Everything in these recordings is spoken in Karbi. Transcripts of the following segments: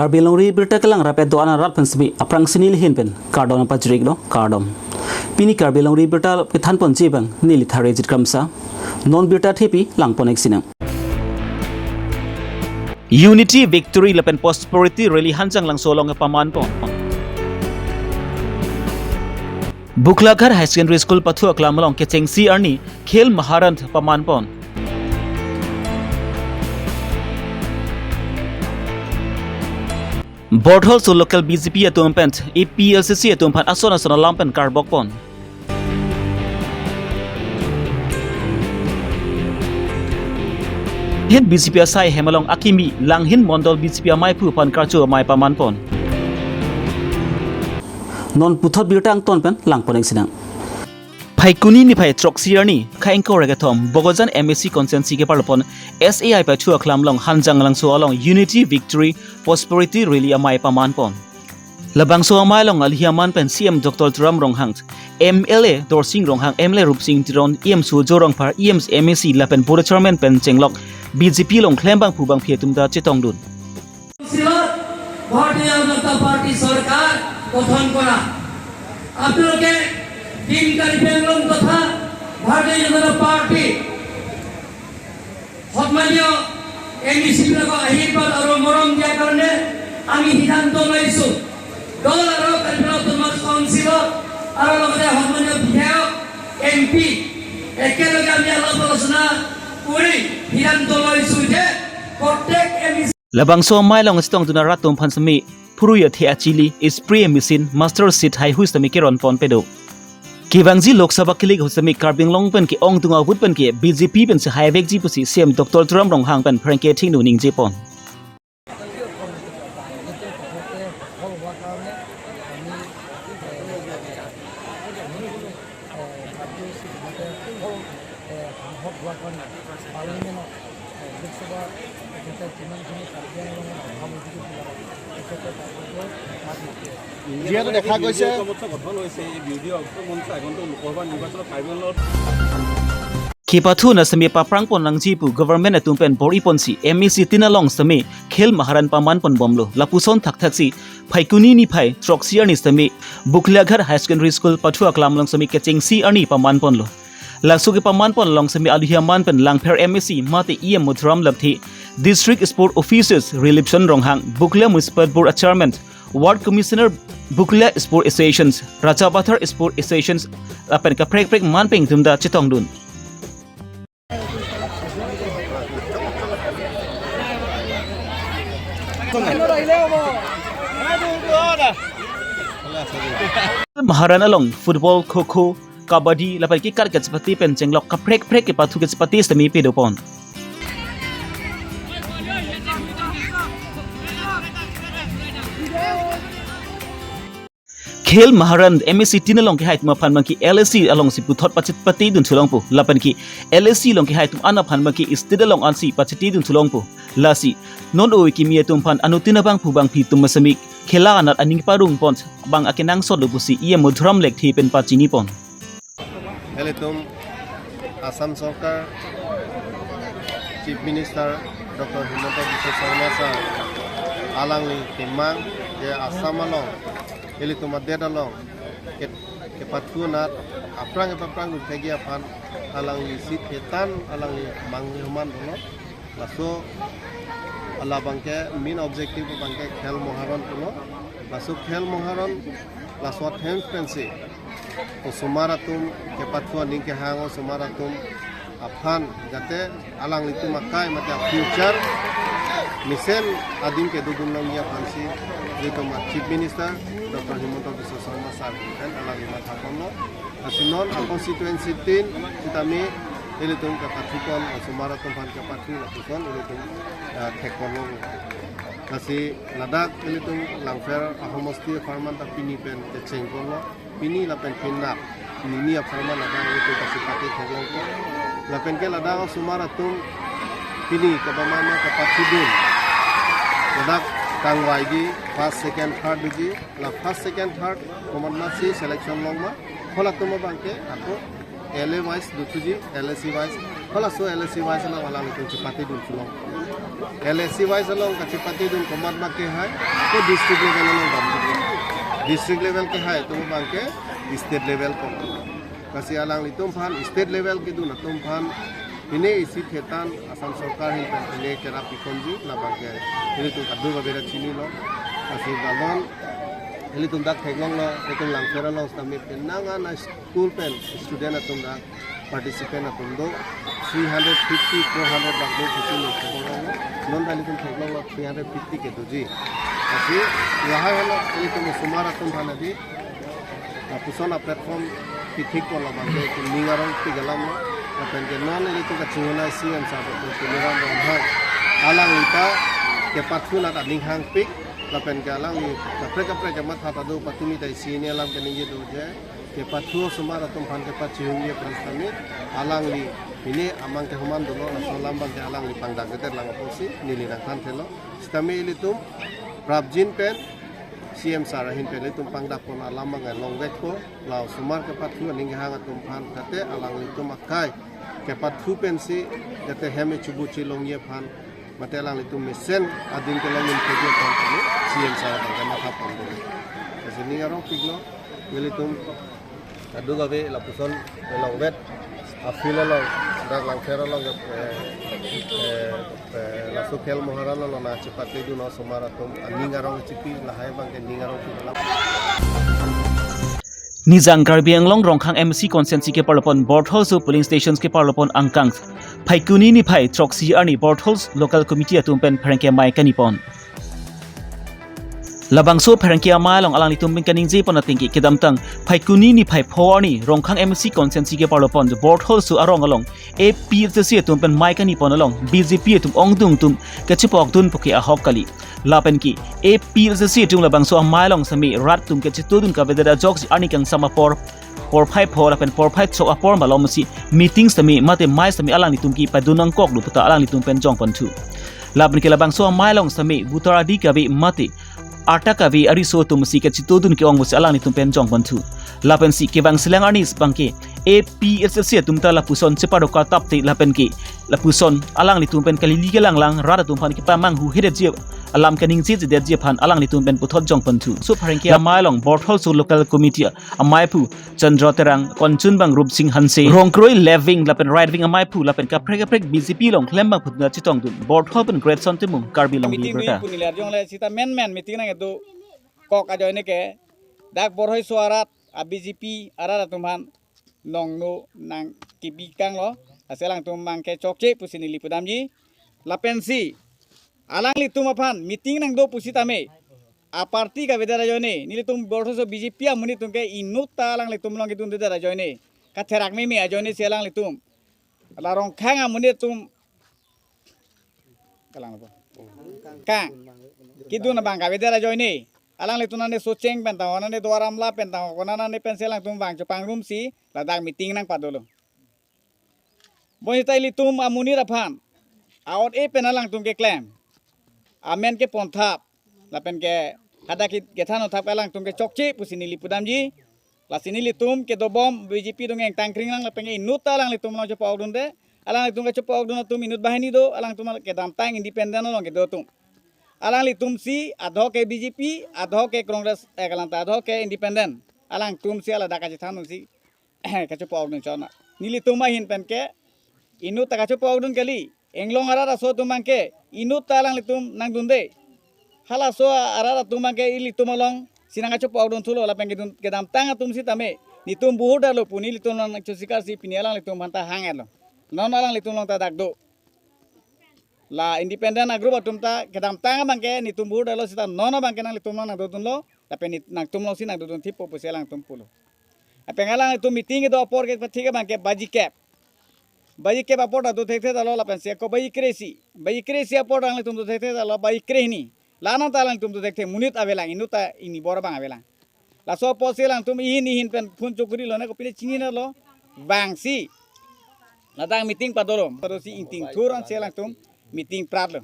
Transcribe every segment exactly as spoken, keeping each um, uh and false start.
Karbi Longri Birta kelang rapet do-an arat pen semi aphrangsi neli ahin pen kardom pajirlo, kardom. Pini Karbi Longri Birta kethanponji abang neli Tharejit Kramsa. Non birta thepi langpon-ik sinang. Unity Victory lapen Prosperity Rally Hanjanglangso along kepamanpon. Boklaghat High Secondary School pathu aklam along kechengsi arni Khel Maharan pamanpon. Bortholso local B J P atum pen A P H L C C atum aphan ason ason alam pen karbokpon. Hin B J P asai hem along akimi Langhin Mondol B J P amei aphu aphan karcho amei pamanpon. Non puthot birta angton pen langpon-ik sinang. Phaikuni niphai throksi arni, kha ingkoi ra kethom, Bokajan M A C constituency keparlopon S A I pathu aklam along Hanjanglangso along Unity Victory Prosperity Rally amei pamanpon. Labangso amei along alohi aman pen C M Doctor Tuliram Ronghang, M L A Dorsing Ronghang, M L A Rupsing Teron, E M Surjya Rongphar, E M, M A C lapen Board Chairman pen chenglok B J P along klembangphu bangphi atum ta chetongdun. কাউন্সিলত ভাৰতীয় জনতা পাৰ্টি চৰকাৰ গঠন কৰা। আপোনালোকে টিম কাৰ্বি আংলং তথা ভাৰতীয় জনতা পাৰ্টি সন্মানীয় M E চি বিলাকক আশীৰ্বাদ আৰু মৰম দিয়াৰ কাৰণে আমি সিদ্ধান্ত লৈছো, দল আৰু কাৰ্বি আংলং অট'নমাছ কাউন্সিলত আৰু লগতে সন্মানীয় বিধায়ক, এম পি, একেলগে আমি আলাপ আলোচনা কৰি সিদ্ধান্ত লৈছো যে প্ৰত্যেক এম ই চি Labangso amei along chetongdun arat atum aphan semi phurui athe achili, spray machine, mustard seed haihui semi keronpon pedo. Kevangji Lok Sabha kilik ahut semi Karbi Anglong pen ke-ongdung ahut pen ke B J P pensi haivekji pusi C M Doctor Tuliram Ronghang pen pherangke thengno ningjepon. যিহেতু দেখা গৈছে, গঠন হৈছে, এই বিৰোধী ঐক্য মঞ্চ আগন্তুক লোকসভা নিৰ্বাচনত কাৰ্বি আংলঙত Kepathu na semi paprangpon nangji pu government atum pen bor-iponsi M A C tin along semi Khel Maharan pamanponbomlo. Lapuson thakthaksi Phaikuni niphai throksi arni semi Boklaghat High Secondary School pathu aklam along semi kechengsi arni pamanponlo. Laso kepamanpon along semi alohi aman pen Langpher M A C mate E M Madhuram Labthe, District Sport Officers Rilipson Ronghang, Bokla Municipal Board Chairman, Ward Commissioner, Bokla Sport Associations, Rajapathar Sport Associations lapen kaprek kaprek manpeng atum ta chetongdun. Maharan along football, kho kho, kabaddi lapen kekat kachepate pen chenglok kaprek kaprek kepathu kachepate semi pedopon. Khel Maharan M A C tin along kehai atum aphan abangke L A C alongsi puthot pachit pate dun thulongpo. Lapen ke L A C along kehai atum an aphan abangke state along ansi pachiti dun thulongpo. Lasi non oi kimi atum aphan anuttin abangphu bangphi atum semi khela anat aning parongpon abang akenangsot lo pusi E M Madhuram Labthe pen pachinipon. Ilitum Assam Sorkar, Chief Minister Doctor Himanta Biswa Sarma sir, alangli kemang ke Assam along, ilitum adet along ke, kepathu anat aphrang kepaprang gunthegi aphan alangli si thetan alangli manghuman dolo. Laso ala abangke main objective abangke Khel Maharan pulo. Laso Khel Maharan laso athem pensi osomar atum kepathu aning kehang osomar atum aphan jate alanglitum akai mate future mesen adim kedodun longji aphansi ilitum Chief Minister Doctor Himanta Biswa Sarma sir pen alangli mathaponlo. Lasi non a constituency tin sitame ilitum kepathupon osomar atum aphan kepathu lapuson ilitum, ah, thekponlo. Lasi ladak ilitum Langpher ahomosti apharman ta pini pen kechengponlo. Pini lapen pinap nini apharman ladak ilitum kachepate theklongpo. Lapen ke ladak osomar atum pini kebamama kepathudun. Ladak kangvaiji first, second, third doji. La first, second, third komatnasi selection longma. Halatum abangke ako L A wise dothuji, L A C wise. Halaso L A C wise along alanglitum chepatedun chulong. L A C wise along kachepatedun komat ma kehai, ko district level along dam. District level kehai atum abangke state level ko. Lasi alanglitum aphan state level kedun atum aphan pine isi thetan Assam Sorkar ahin pen pine kerap ikonji labangke ilitum kadokave ta chinilo. Lasi balon ilitum dak theklonglo, ilitum Langpher along sitame penang an school pen student atum dak participant atum do three hundred fifty, four hundred bak do pusi ningje korong. Non ta ilitum theklonglo three hundred fifty ke doji. Lasi lahai henlo ilitum osomar atum aphan adi lapuson a-platform pithik pon labangke ilitum ning arongpik alamlo. Lapen ke non ilitum kachingona C M sir Tuliram Ronghang alangli ta kepathu nat aning hangpik. Lapen ke alangli kaprek kaprek kematha ta do, patumi ta isi hini alam keningje do je. Kepathu osomar atum aphan kepachihungji aphan sitame alangli pine amang kehuman dolo, laso alam abangke alangli pangdakdedet lang apotsi neli nangthanthelo. Sitame ilitum prapjin pen C M sir ahin pen ilitum pangdak pon alam abangke longvekpo, la osomar kepathu aning kehang atum aphan, kate alanglitum akai kepathu pensi kate hem echubu chelongji aphan, mate alanglitum mesen adin kelong min keji aphan kami C M sir abangke matha pon dolo. Lasi ning arongpiklo, ilitum kadokave lapuson longvet a-field along, dak Langpher along, eh, eh, eh, laso Khel Maharan along nangchepatedun osomar atum aning arong chipi lahai abangke ning arongpik alam. Nijang Karbi Anglong Rongkhang M C constituency keparlopon Bortholso polling stations keparlopon angkang Phaikuni niphai throksi arni Bortholso local committee atum pen pherangke amei kanipon. Labangso pherangke amei along alanglitum pen kaningje pon atengke kedamtang Phaikuni niphai pho arni Rongkhang M C constituency keparlopon Bortholso arong along A P H L C atum pen mei kanipon along B J P atum ongdung atum kachepokdun puke ahok kali. Lapen ke A P H L C atum labangso amei along sitame rat atum kachetudun kavedet ajoksi arni kangsam apor, porphai pho lapen porphai throk apor malomsi meeting sitame mate mei sitame alanglitum kepadun nangkok do puta alanglitum pen jongponthu. Lapen ke labangso amei along sitame voter I D kave mate arta kave ariso atumsi kachetudun ke-ong pusi alanglitum pen jongponthu. Lapensi kevang selang arni abangke A P H L C atum ta lapuson chepadoka tapte lapen ke lapuson alanglitum pen kalili kelanglang rat atum aphan kepamanghu hedetji alam kaningje jedetji aphan alanglitum pen puthot jongponthu. So pherangke amei along Bortholso local committee ameiphu Chandra Terang, konchunbang Rupsing Hanse, Rongkroi left wing lapen right wing ameiphu lapen kaprek kaprek B J P along klembang putna chetongdun. Borthol pen Greatson Timung, Karbi Anglong Meeting Birta. Dui punili arjong le sita men men meeting nangdo kok ajoine ke dak Bortholso arat a B J P arat atum aphan nongno nangkebi kanglo, lasi alangtum abangke chokche pusi neli pudamji. Lapensi alanglitum aphan meeting nangdo pusitame a-party kavedet ajoine, nelitum Bortholso B J P amonit atum ke inut ta alanglitum along kedundedet ajoine, katherak meme ajoinesi alanglitum la Rongkhang amonit atum kalang apa? Kang kedun abang kavedet ajoine, alanglitum nane Socheng pen tangho, nane Duar Amla pen tangho, konat nane pensi alangtum abang chopangrumsi ladak meeting nangpadolo. Bonsita ilitum amonit aphan a-ot-e pen alangtum keklem, amen keponthap lapen ke hadak ke kethan onthap ke alangtum ke chokche pusi neli pudamji. Lasi nelitum kedobom B J P dongeng tangkring lang lapen ke inut ta alanglitum along chepokdunde. Alanglitum kachepokdun atum inut banghini do, alangtum kedamtang independent along kedo atum. Alanglitumsi adho ke B J P, adho ke Congress, eh, kalang ta adho ke independent. Alangtumsi ladak kachethan si kachepokdun chona. Nelitum ahin pen ke inut ta kachepokdun kali. Inglong arat aso atum abangke inut ta alanglitum nangdunde. Halaso arat atum abangke ilitum alongsi nangkachepokdun thulo lapen kedun kedamtang atum sitame netum buhur dalo pu nelitum nangchosikarsi pini alanglitum aphanta hang-etlo. Non alanglitum along ta dak do. La independent a-group atum ta kedamtang abangke netum buhur dalo sita non abangke nanglitum along nangdodunlo, lapen nit nangtum alongsi nangdodun thipo pusi alangtum pulo. Lapen alanglitum meeting kedo apor kepathik abangke baji kep. Baji kep apor ta do thekthe talo lapensi ako baji kre-isi. Baji kre-isi apor ta alanglitum do thekthe talo baji kre-hini. La-an ta alanglitum do thekthe, monit avelang, inut ta ini bor abang avelang. Laso apotsi alangtum ihin ihin pen phone chokurilo, ne kopine chininelo, vangsi ladak meeting padolo, padosi ingting thur ansi alangtum meeting pratlo.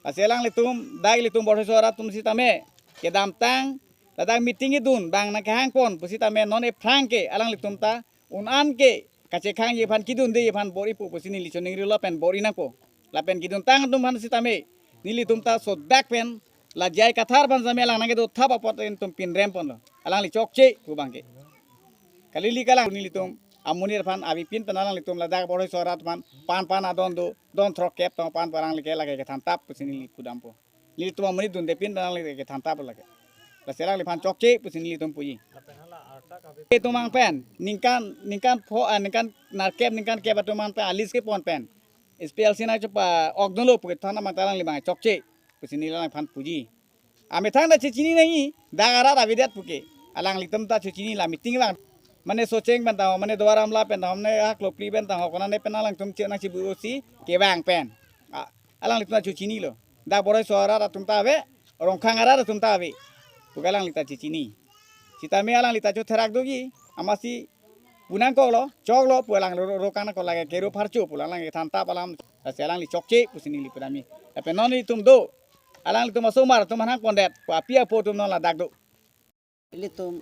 Lasi alanglitum, dak ilitum Bortholso arat atum sitame kedamtang ladak meeting idun abang nangkehangpon pusitame non ephrang ke alanglitum ta un-an ke Kachekhangji aphan, kedundeji aphan bor-ipo pusi neli choningrilo pen bor-i nangpo. Lapen keduntang atum aphan sitame nelitum ta sodak pen la J I Kathar aphan sitame alang nangkedo thap apot nelitum pinrem ponlo. Alangli chokche pu abangke. Kali, ili kalang nelitum amonit aphan avepin pen alanglitum ladak Borthoi Soh arat aphan pan pan adon do, don throkkep tong pan parang leke lake kethan tap pusi neli pudampo. Nelitum amonit dundepin pen alangli kethan tap lake. Lasi alangliphan chokche pusi nelitum puji. Itum abang pen ningkan, ningkan pho, ah, ningkan nerkep, ningkan kep atum abang pen a-list kepon pen S P L C nangchepa-okdunlo pu kethan abang ta alangli abang chokche pusi neli alangliphan puji. Amethang ta chechini nangji, dak arat avedet puke. Alanglitum ta chechini la meeting abang. Mane Socheng pen tang ho, mane Duar Amla pen tang ho, mane Haklopli pen tang ho, konane pen alangtum che nangchibu-o si kevang pen. A, alanglitum ta chechinilo. Dak Borthoi Soh arat atum ta ave, Rongkhang arat atum ta ave. Puke alangli ta chechini. Sitame alangli ta chotherak doji, amatsi pu nangkoklo, choklo pu alang ro, ro, rokang nangkok lake kero pharcho pu alang kethan tap alam. Lasi alangli chokche pusi neli pudamji. Lapen non itum do, alanglitum asomar atum aphan nangpondet pu api apo atum non ladak do. Ilitum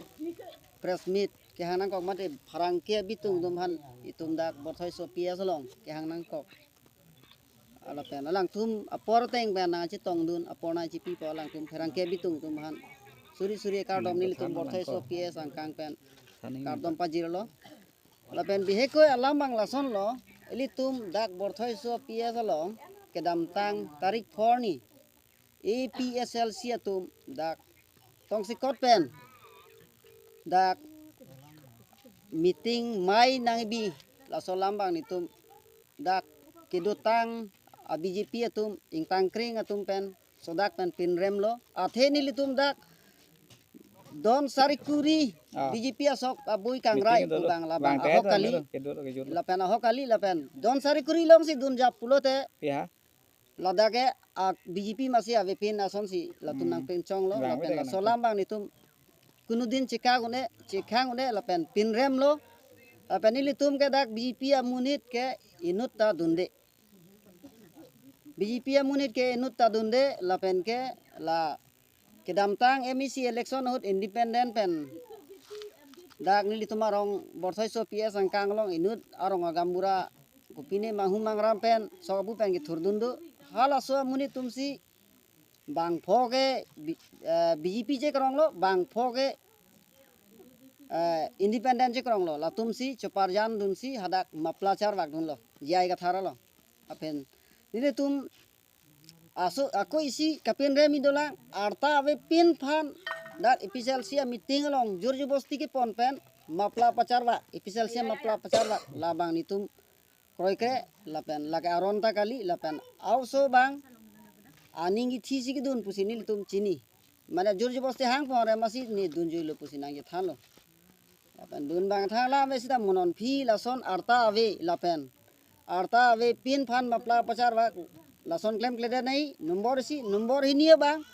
press meet kehang nangkok mate pherangke abitung atum aphan itum dak Borthoi Soh P S along kehang nangkok. Lapen alangtum apor ateng pen nangchetongdun, apor nangchepipo alangtum pherangke abitung atum aphan. Suri suri akardom nelitum Borthoi Soh P S angkang pen kardom pajirlo. Lapen bihek koi alam abang lasonlo, ilitum dak Borthoi Soh P S along kedamtang tarik pho arni A P H L C atum dak tongsekot pen dak meeting mei nangbi, laso alam abang nelitum dak kedotang a-B J P atum, ingtangkreng atum pen sodak pen pinremlo. Athe nelitum dak don sari kuri Ah. B J P asok abui kangrai Meeting itu pu abang labang bang ahok tehet kali. Itu, kedut, kedut. Lapen ahok kali lapen don sari kuri alongsi dunjap pulote Ya. ladak ke a-B J P masi avepin asonsi latum Hmm. nangpinchonglo. Bang Lapen bete laso nang. alam abang nelitum kunudin chekhang un-e, chekhang un-e lapen pinremlo. Lapen nelitum ke dak B J P amonit ke inut ta dunde. B J P amonit ke inut ta dunde lapen ke la kedamtang M A C election ahut independent pen dak nelitum arong Borthoi Soh P S angkang along inut arong agaonbura kopine Manghu Mangram pen sok abu pen kethurdun do. Halaso amonit atumsi bangpho ke B-, eh, B J P chekronglo, bangpho ke, eh, independent chekronglo. Latumsi choparjandunsi hadak mapla charvakdunlo J I Kathar along. Lapen nelitum aso ako isi kapinremji dolang, arta avepin aphan dak A P H L C ameeting along jor jobosti kepon pen mapla pacharvak, A P H L C mapla pacharvak labang nelitum kroikre lapen lake aron ta kali lapen a-oso abang aning kethisi kedun pusi nelitum chini. Mane jor jobosti hangpon re masi ne dunjuilo pusi nangchethanlo. Lapen dun abang thang alam ave sita mo non aphi lason arta ave lapen arta avepin aphan mapla pacharvak lason klemkledet nangji nombor isi, nombor hini abang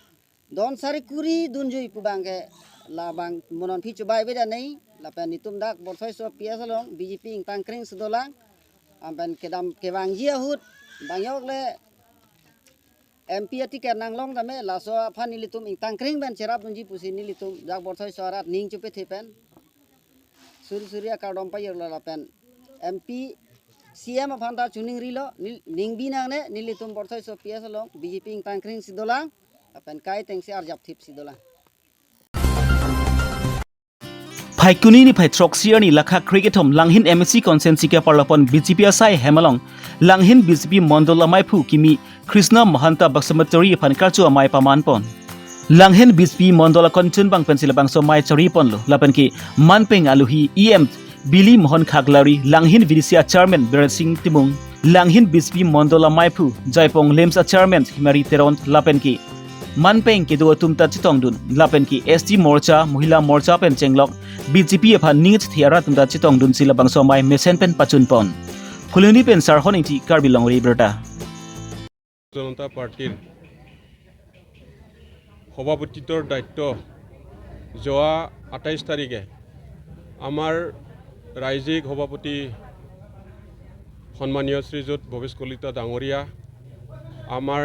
don sari kuri dunjui pu abangke labang mo non aphi chobai avedet nangji lapen nelitum dak Borthoi Soh P S along B J P ingtangkrengsi dolang. Lapen kedam kevangji ahut bang yok le M P aticket nanglong tame laso aphan nelitum ingtangkreng pen cherapdunji pusi nelitum dak Borthoi Soh arat ning chepethe pen suri suri akardom pajirlo lapen M P C M aphan ta choningrilo, nel-, ning bi nangne, nelitum Borthoi Soh P S along B J P ingtangkrengsi dolang lapen kaitengsi arjapthipsi dolang. Phaikuni niphai throksi arni lakha krekethom Langhin M A C constituency ke-arlapon B J P asai hem along Langhin B J P mondol amaiphu kimi Krishna Mahanta Baksamatari aphan karcho amei pamanpon. Langhin B J P mondol akonchun abang pensi labangso amei chariponlo lapen ke manpeng aluhi E M Bili Mohan Khaklari, Langhin V D C a-chairman Biren Singh Timung, Langhin B J P mondol amaiphu Jaipong LIMS a-chairman Himari Teron lapen ke manpeng kedo atum ta chetongdun lapen ke S T Morcha, Mohila Morcha pen chenglok B J P aphan ning chethe arat atum ta chetongdunsi labangso amei mesen pen pachunpon. Phuloni pen Sarhon Ingti, Karbi Longri Abirta. জনতা পাৰ্টিৰ সভাপতিত্বৰ দায়িত্ব যোৱা আঠাইছ তাৰিখে আমাৰ ৰাজ্যিক সভাপতি সন্মানীয় শ্ৰীযুত ভৱেশ কলিতা ডাঙৰীয়া, আমাৰ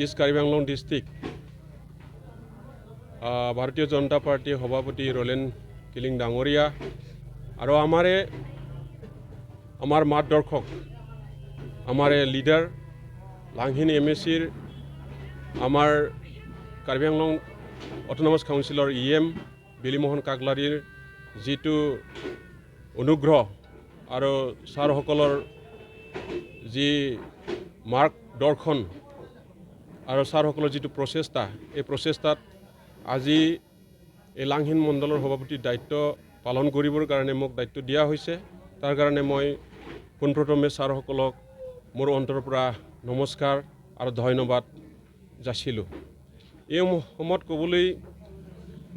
ইষ্ট কাৰ্বি আংলং ডিষ্ট্ৰিক্ট, আহ, ভাৰতীয় জনতা পাৰ্টীৰ সভাপতি ৰলেন কিলিং ডাঙৰীয়া আৰু আমাৰে আমাৰ মাত দৰ্শক, আমাৰ এই লিডাৰ, লাংহিন এম এ চিৰ, আমাৰ কাৰ্বি আংলং অট'নমাছ কাউন্সিলৰ ই এম বিলিমোহন কাকলাৰীৰ যিটো অনুগ্ৰহ আৰু ছাৰসকলৰ যি মাৰ্গদৰ্শন আৰু ছাৰসকলৰ যিটো প্ৰচেষ্টা, এই প্ৰচেষ্টাত আজি এই লাংহিন মণ্ডলৰ সভাপতিৰ দায়িত্ব পালন কৰিবৰ কাৰণে মোক দায়িত্ব দিয়া হৈছে। তাৰ কাৰণে মই পোনপ্ৰথমে ছাৰসকলক মোৰ অন্তৰৰ পৰা নমস্কাৰ আৰু ধন্যবাদ যাচিলোঁ। এই সম-, সময়ত ক'বলৈ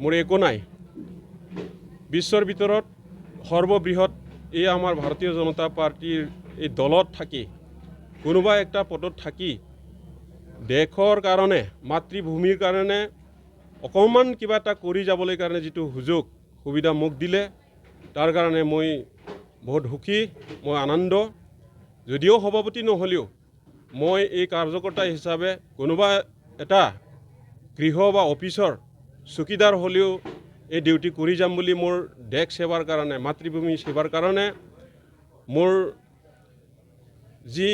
মোৰ একো নাই। বিশ্বৰ ভিতৰত সৰ্ববৃহৎ এই আমাৰ ভাৰতীয় জনতা পাৰ্টীৰ এই দলত থাকি, কোনোবা একটা পদত থাকি, দেশৰ কাৰণে, মাতৃভূমিৰ কাৰণে অকণমান কিবা এটা কৰি যাবলৈ কাৰণে যিটো সুযোগ সুবিধা মোক দিলে, তাৰ কাৰণে মই বহুত সুখী, মই আনন্দ। যদিও সভাপতি নহ'লেও মই এই কাৰ্যকৰ্তা হিচাপে কোনোবা এটা গৃহ বা অফিচৰ চকীদাৰ হ'লেও এই ডিউটি কৰি যাম বুলি মোৰ দেশ সেৱাৰ কাৰণে, মাতৃভূমি সেৱাৰ কাৰণে মোৰ যি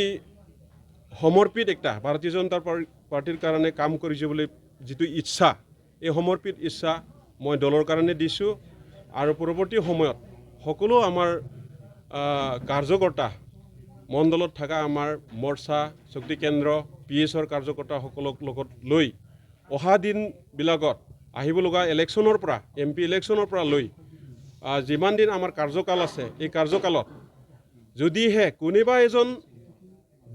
সমৰ্পিত একটা ভাৰতীয় জনতা পাৰ-, পাৰ্টীৰ কাৰণে কাম কৰি যাবলৈ যিটো ইচ্ছা, এই সমৰ্পিত ইচ্ছা মই দলৰ কাৰণে দিছোঁ। আৰু পৰৱৰ্তী সময়ত সকলো আমাৰ, আহ, কাৰ্যকৰ্তা, মণ্ডলত থকা আমাৰ মৰ্চা, শক্তি কেন্দ্ৰ, পি এছৰ কাৰ্যকৰ্তাসকলক লগত লৈ অহা দিনবিলাকত আহিব লগা ইলেকশ্যনৰ পৰা, এম পি ইলেকশ্যনৰ পৰা লৈ, আহ, যিমান দিন আমাৰ কাৰ্যকাল আছে, এই কাৰ্যকালত যদিহে কোনোবা এজন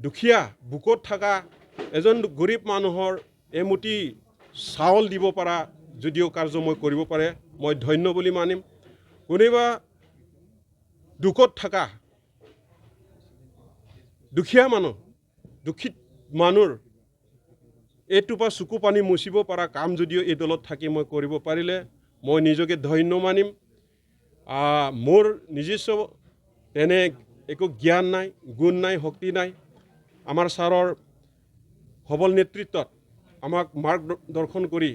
দুখীয়া, ভোকত থকা এজন গৰীব মানুহৰ এমুঠি চাউল দিব পৰা যদিও কাৰ্য মই কৰিব পাৰে, মই ধন্য বুলি মানিম। কোনোবা দুখত থকা দুখীয়া মানুহ, দুখীত মানুহৰ এইটোপা চকু পানী মুচিব পৰা কাম যদিও এই দলত থাকি মই কৰিব পাৰিলে মই নিজকে ধন্য মানিম। আহ, মোৰ নিজস্ব তেনে একো জ্ঞান নাই, গুণ নাই, শক্তি নাই। আমাৰ ছাৰৰ সবল নেতৃত্বত আমাক মাৰ্গদৰ্শন কৰি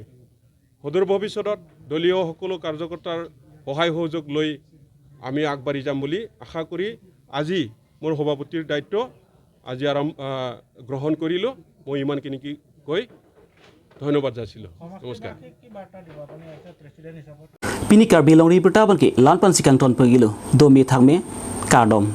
সদূৰ ভৱিষ্যতত দলীয় সকলো কাৰ্যকৰ্তাৰ সহায় সহযোগ লৈ আমি আগবাঢ়ি যাম বুলি আশা কৰি আজি মোৰ সভাপতিৰ দায়িত্ব আজি আৰম্ভ, আহ, গ্ৰহণ কৰিলোঁ। মই ইমানখিনি কি কৈ ধন্যবাদ যাচিলোঁ। নমস্কাৰ। Pini Karbi Longri Abirta abangke la-an pensi kangton pagilo, dome thakme, kardom.